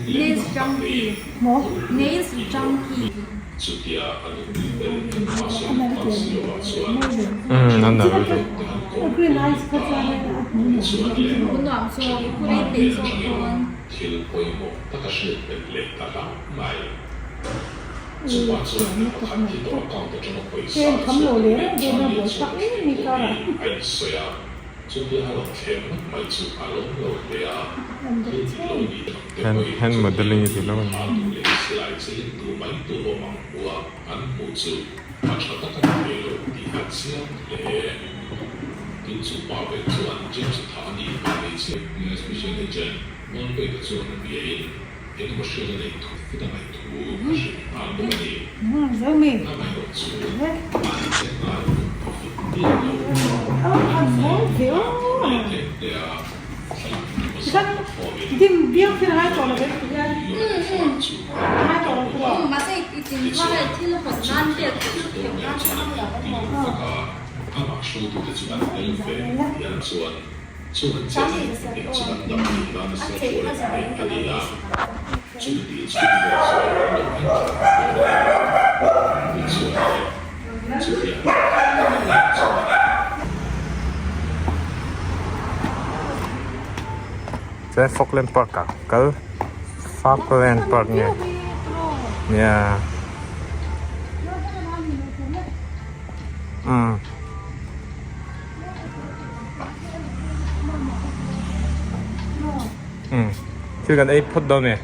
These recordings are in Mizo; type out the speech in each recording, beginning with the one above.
Nails junkie Nails junkie. Nuam zawk i purei peih zawk dawn. Hand modeling i tih lo a ni. Chuan Falkland Park ah kal Falkland Park nge nia umm. Umm thil kan ei phawt dawn nge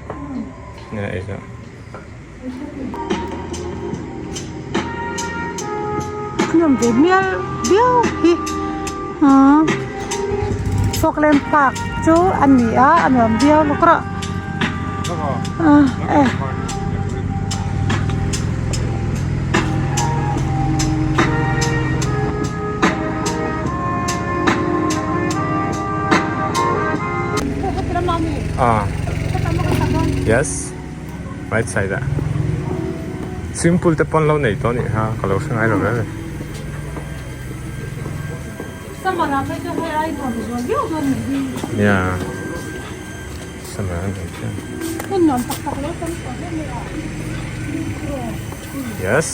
nge ei zawh. Nuam ve hmel viau hi umm Falkland Park chu a ni a a nuam viau lawk rawh ah eh. Ah yes right side ah swimming pool te pawn lo nei tawh a nih kha ka lo hre ngai lo reng reng. Yeah summer a nei chiang. Yes.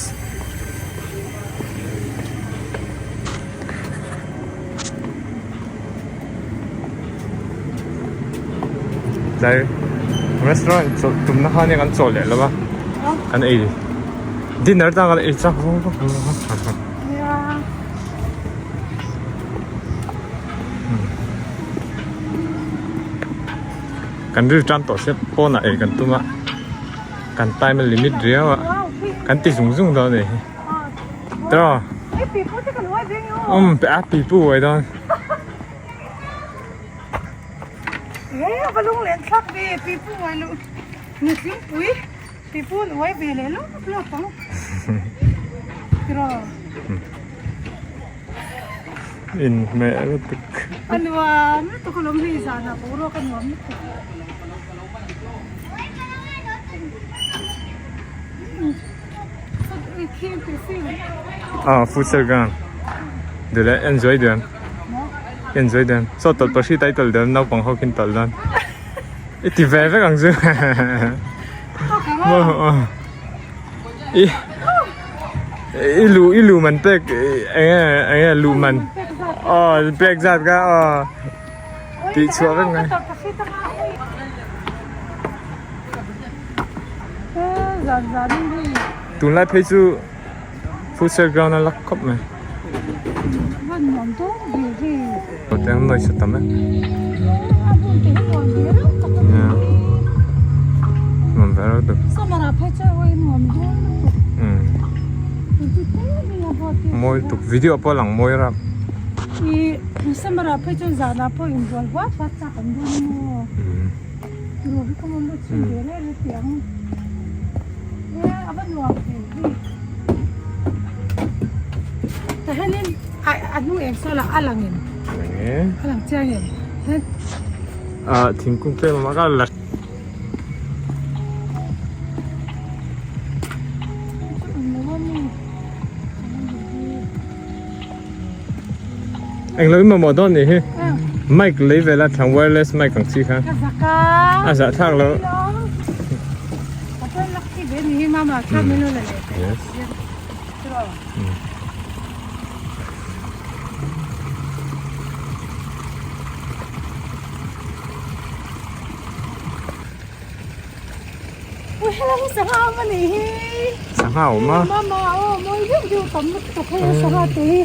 Tlai restaurant chawlh tumna kha nia kan chawl leh lo va kan ei dinner tan kan ei chak vawng vawng kan rilru tan tawh sia pawnah ei kan tum a kan time a limit riau a kan ti zung zung dawn a nih hi. Tiraw? Um a pipu uai dawn. In hmeh lutuk. Ah futsal ground dule enjoy duam enjoy duam saw tawlh pahri title duam naupang ho khin tawlh dawn i ti ve vek ang chu i i lu i lu man pek enge enge lu man aw pek zat kha aw tih chhuah vek mai. Tunlai phei chu futsal ground a lak khawp mai. Hotel an nawisa tam e. Nuam ve reuh deuh. Mawi tuk video pawh a lang mawi rap. Ah thingkung tlem a awm a ka la. Englo in mamawh dawn nih hi mic lei vel a thlang wireless mic ang chi kha a zah thlak lo. Yes. Ui helai hi sangha awm a nih hi. Sangha awm a. Mama aw mawi deuh deuh tam lutuk hei a sangha te hi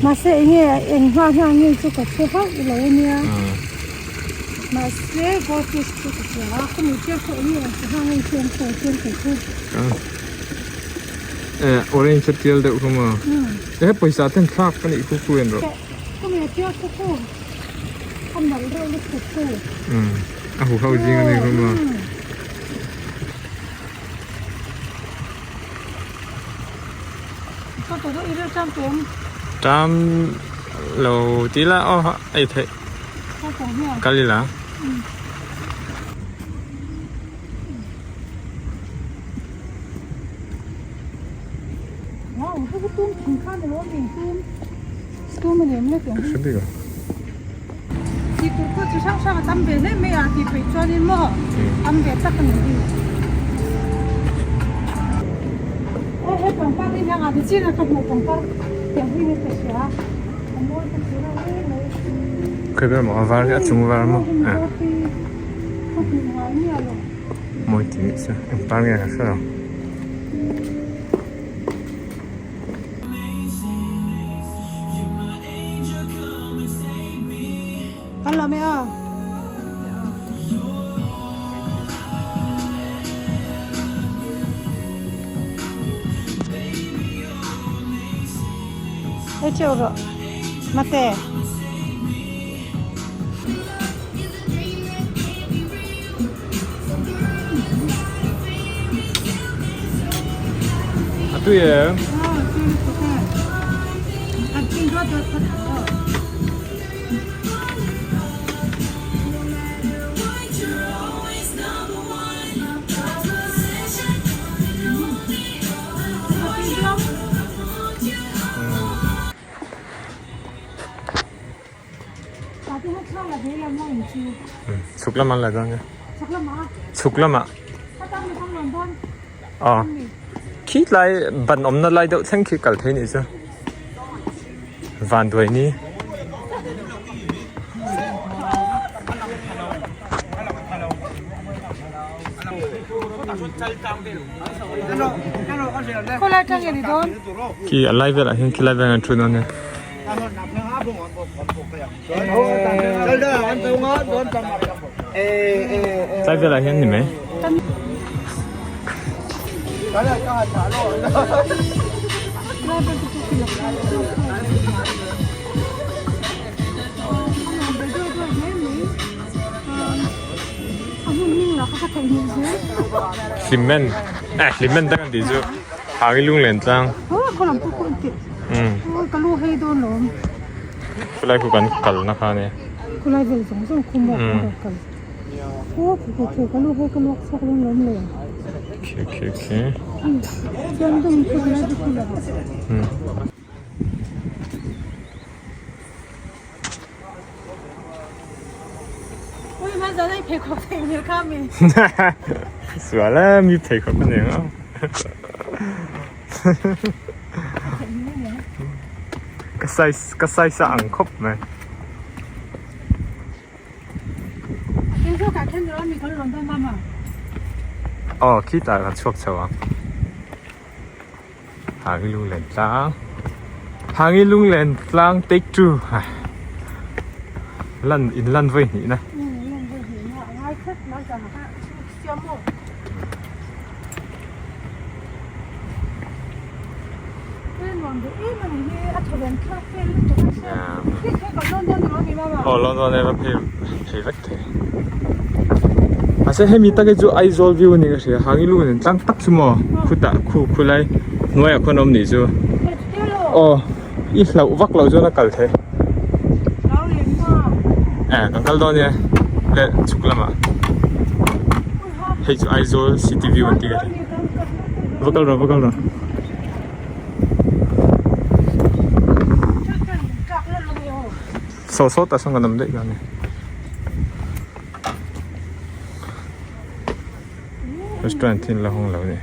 mahse enge eng hma hma nge chu ka hre hauh lo a nia. Mahse goldfish chu ka hria a khawmi chiah pawh enge ang sangha nge chu an sawi chiang thei chu. Eh orange a tial deuh kha maw. He pawisa ten thlak ka nih khu khu en rawh. Khawmi a tial khu khu. A nalh deuh lutuk chu. Umm a hu ho zing a ni kha maw. Tam lo ti la aw ei theih kal ila. Tih tur pawh chi hrang hrang a tam ve hle mai a tih peih chuanin maw tam ve tak a ni hi. Aw he pangpar hi hian a ni chin a ka hmuh pangpar tiang hi ka hria a mawi ka ti reuh hle mai. Khawi ber maw a var hi a chung var maw eh mawi ti nih chu eng par nge ka hre lo. Kan lo mai aw. Hei cheu rawh mate. A tui em? Chhuk lamah an la dawn nia. Chhuk lamah. Aw. Khi tlai ban awmna lai deuh thleng khi kal thei nih chu. Van duai ni. Khi a lai velah hian khi lai velah hian an thu dawn nia. Tlai velah hian ni mai. Hlimen eh hlimen tak an tih chu hang i lunglen tlang. Khulai khu kan kal na kha nia. Khulai vel zawng zawng khu maw kan rawn kal. Aw khi khi khi ka lu hei ka luak chhuak lawm lawm le. Khi khi khi. Chuan dum khu khulai chu khu lo. Ui ma zan ai pheikhawk thei hmel kha mi. Sual e mi pheikhawk a nia. Ka size ka size a ang khawp mai. Aw khitah kan chhuak chho ang. Hangi lunglen tlang Hangi lunglen tlang take two lan in lan vawi hnih na. Aw lawn dawn e va phei phei vek thei mahse hemi tak hi chu Aizawl view a ni ka hria hangi lu nen tlang tak chu maw khutah khu khulai hnuaiah khuan a awm nih chu aw i hlauh vak loh chuan a kal thei eh kan kal dawn nia. Le chhuk lamah hei chu Aizawl city view an ti ka ring va kal rawh va kal rawh. Saw sawtah sawn kan awm daih dawn a ni. Restaurant hi an la hawng lo a ni.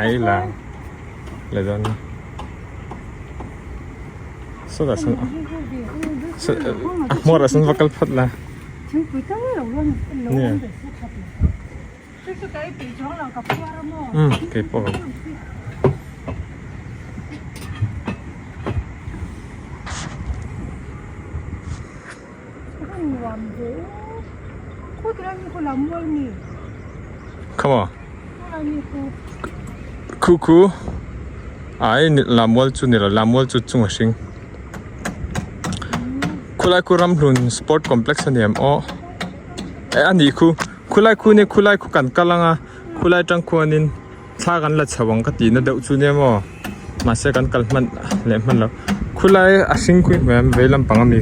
Ai la la dawn ni sawtah sawn a hmawrah sawn va kal phawt la nia. Umm keipawh Come on Khu khu ai Lamual chu ni lo Lamual chu chung a hring Khulai khu Ramhlun Sport Complex a ni em aw eh a nih khu. Khulai khu nia khulai khu kan kal anga khulai tang khuanin thla kan la chho ang ka tihna deuh chu nia maw mahse kan kal hman leh hman lo khulai a hring khu hi hmuh em vei lampang ami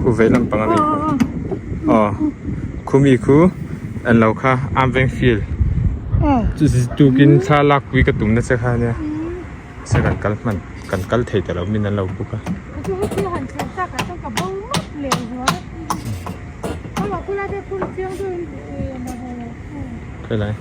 khu vei lampang ami khu aw khu mi khu en lo kha arm veng field tukin thla lak pui ka tum nasa kha nia mahse kan kal hman kan kal thei ta lo min an lo book a. Khawi lai?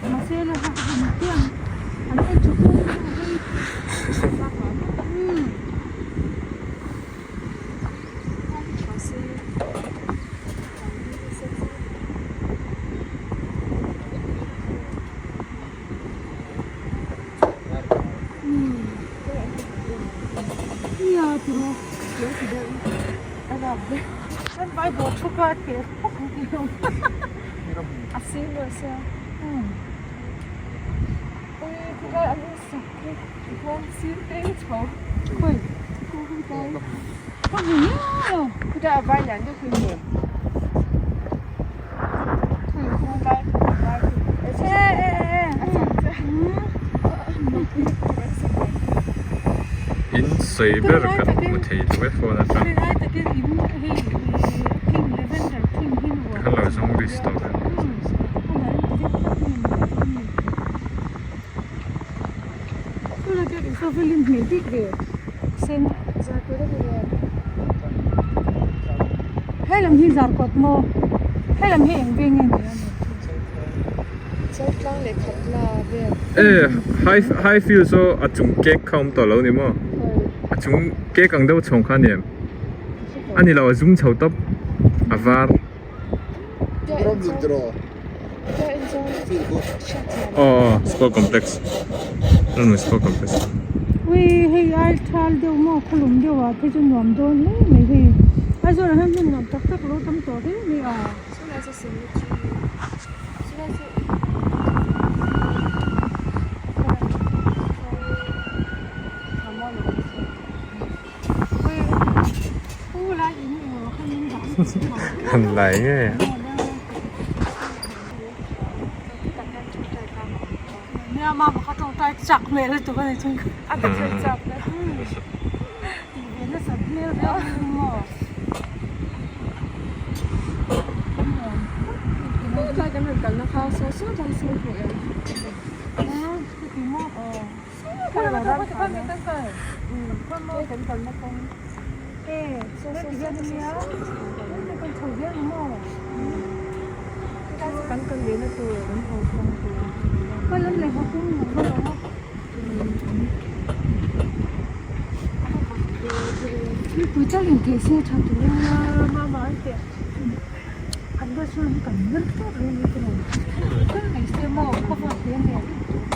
In sawi ber kan hmu thei lo e phone atang. Kha lo zawng list tawh ve. E high high field saw a chung cake kha awm tawh lo ni maw a chung cake ang deuh chhawng kha a ni em a ni lo a zum chho tawp a var aw aw sport complex ramri sport complex Han lai nge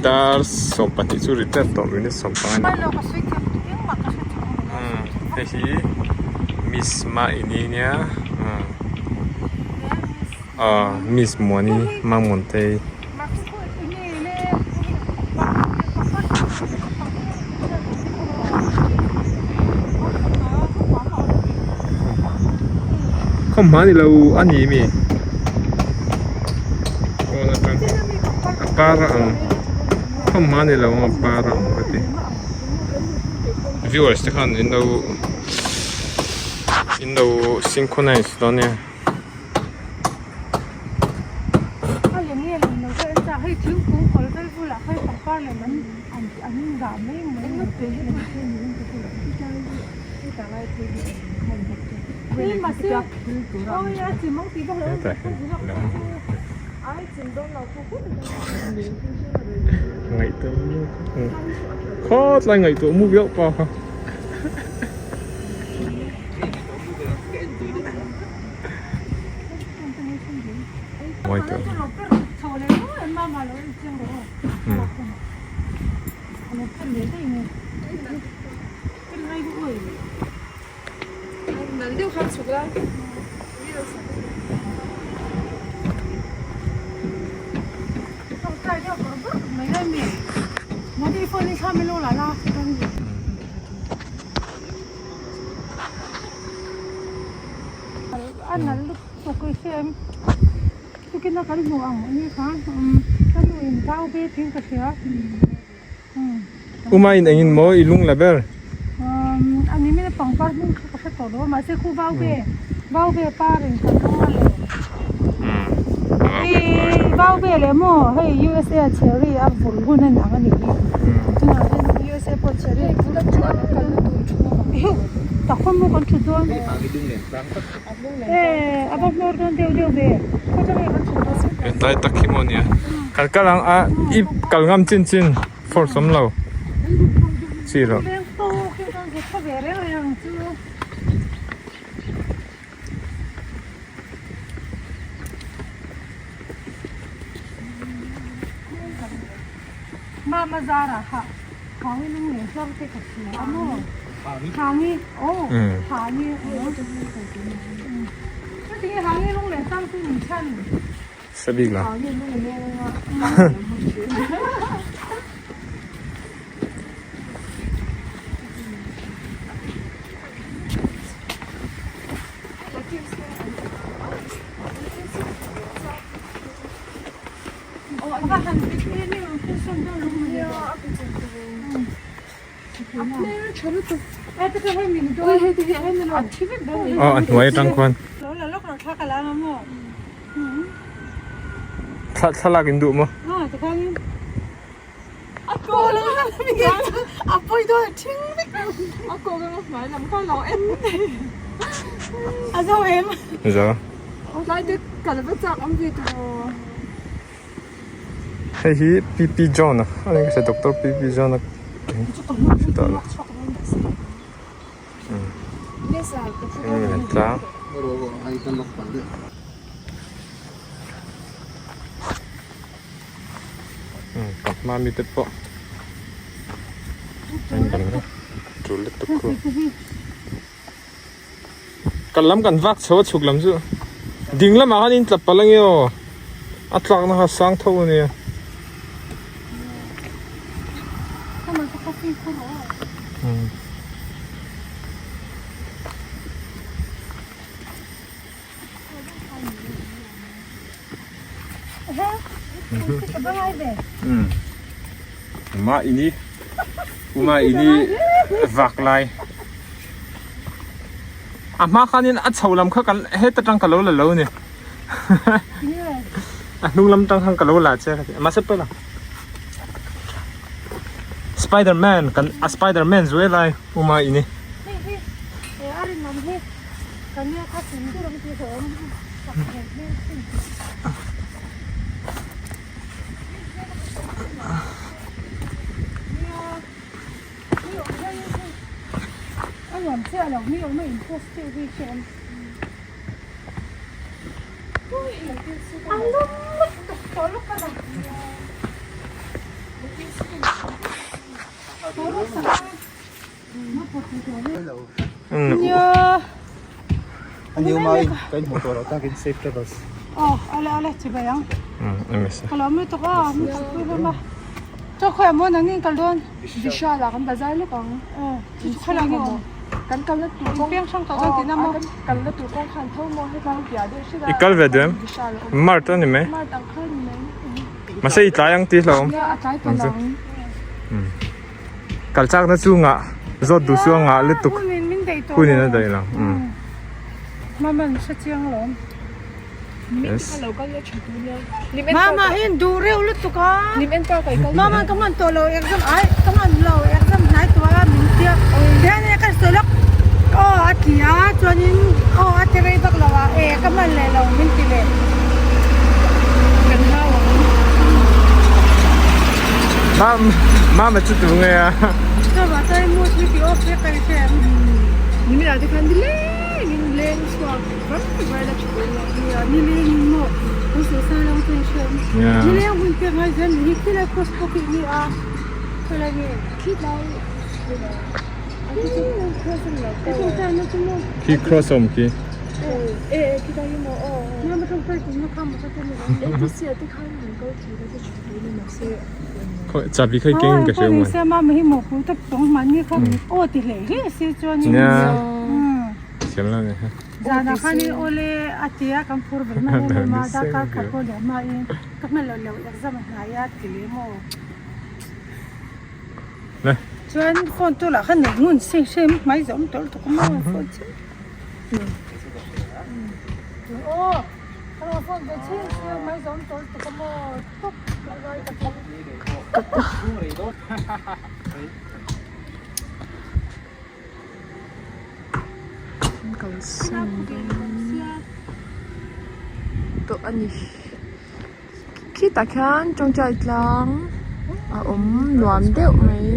Dar 12 chu ri tep tawh minute 15 a ni. Hei hi Miss Maini nia aw Miss Muani Mamuantei. Khawmhma ni lo a ni mi. par a ang khawmhma ni lo ang a par a ang ka ti viewers te khan in lo in lo synchronize dawn nia. A lem nge lem lo ka en chak hei thingkung kawr vel bulah khan pangpar lem an an dah mai mai Khawt lai ngaihtuah mu viau pa kha. Uma in engin maw i lung la ber? Hetlai tak hi maw nia kal kal ang a i kal ngam chin chin force awm lo chi loh. Hre bik lo. Aw a hnuai atang khuan thla thlalak in duh maw? Zo. Hei hi P P John a ani ka hria Doctor P P John a chutah la tlang. Ka hma mi te pawh an kal reng tul lutuk khu. Kal lam kan vak chho a chhuk lam chu ding lamah khan in tla palh ange aw a tlakna kha a sang tho ania. Mah ini uma ini vak lai a hma khanin a chho lam kha kan heta tang ka lo la lo ni a hnung lam tang khan ka lo la che ka ti mahse pawi lo Spiderman kan a Spiderman zuai lai uma ini. I kal ve duh em? Mart a ni mai. Mahse i tlai ang tih hlauhawm. Nia a tlai tawh lo ang. Kal chakna chu ngah zawt duh chu a ngah lutuk. Hunin min daih tawh lo. Hunin a daih lo. Mama an hre chiang lo. Yes. Mama hi an duh reuh lutuk a. Mama ka hman tawh lo exam ai ka hman lo exam hnai tawh a min tia. Tihian e ka sawi lawk aw a ti a chuanin aw a ti rei vak lo a e ka hman leh lo min ti leh. Kan hlau ang. Mam mama chu tu nge a. Chuvang chuan mood hi ti off vek a ni hre em. Nimin ah te khan nileng in leng chhuak var var la tha lo. Nia nileng in maw kan sawi sa lo chu ni hre em. Nileng hun pek ngai zel ni hi khilai cross pawh khi ni a khawilai nge. Khilai Khi cross awm khi. Chabi kha keng in ka hria maw. Nia thiam lo ni ha. Le. Chuan phone tu lah khan nei ngun si hrim hmai zawm tawlh tuk a maw phone chu aw ka phone ve chhin sia hmai zawm tawlh tuk a maw tawp Kalsan tawh a ni. Khitah khian tawngtai tlang a awm nuam deuh mai.